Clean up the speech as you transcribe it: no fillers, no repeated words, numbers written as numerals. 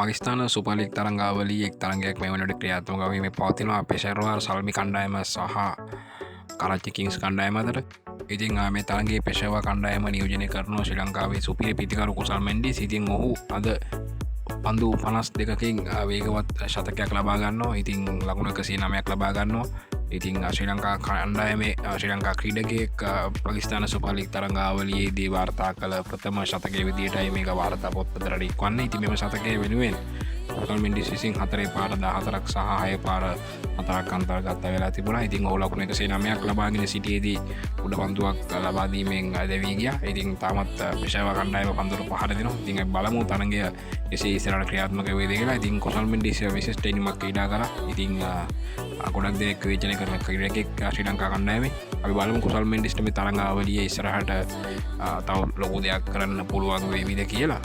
Pakistan super league තරඟාවලියේ එක් තරඟයක් මේ වෙනකොට ක්‍රියාත්මක වෙමින් පවතිනවා පෙෂාවර් සල්මි කණ්ඩායම සහ කරච්චි කිංස් කණ්ඩායම අතර. ඉතින් මේ තරඟයේ පෙෂාවර් කණ්ඩායම නියෝජනය කරනවා ශ්‍රී ලංකාවේ සුපිරි පිතිකරු කුසල් මෙන්ඩිස්. ඉතින් ඔහු අද පන්දු 52කින් වේගවත් ශතකයක් ලබා ගන්නවා. ඉතින් ලකුණු 109ක් ලබා ගන්නවා. ඉතින් ශ්‍රී ලංකා කණ්ඩායමේ ශ්‍රී ලංකා ක්‍රීඩකයෙක් පාකිස්තාන සුපර් ලීග් තරඟාවලියේදී වාර්තා කළ ප්‍රථම ශතකයේ විදියටයි මේක වාර්තා පොත්පතට එක්වන්නේ. ඉතින් මෙම ශතකය වෙනුවෙන් කුසල් මෙන්ඩිස් විසින් 4 පාර 14ක් සහ 6 පාර 4ක් අන්තර්ගත වෙලා තිබුණා. ඉතින් ඔහු ලකුණු 109ක් ලබාගෙන සිටියේදී උඩ පන්දුවක් ලබා දීමෙන් දැවී ගියා. ඉතින් තාමත් පෙෂාවර් කණ්ඩායම පන්දුවට පහර දෙනවා. ඉතින් අපි බලමු තරඟය එසේ ඉස්සරහට ක්‍රියාත්මක වේද කියලා. ඉතින් කුසල් මෙන්ඩිස් විශිෂ්ට ඉනිමක් ක්‍රීඩා කරා. ඉතින් ගොඩක් දෙනෙක් විවේචනය කරන ක්‍රීඩකෙක් ශ්‍රී ලංකා කණ්ඩායමේ. අපි බලමු කුසල් මෙන්ඩිස්ට මේ තරඟාවලියේ ඉස්සරහට තව ලොකු දෙයක් කරන්න පුළුවන් වේවිද කියලා.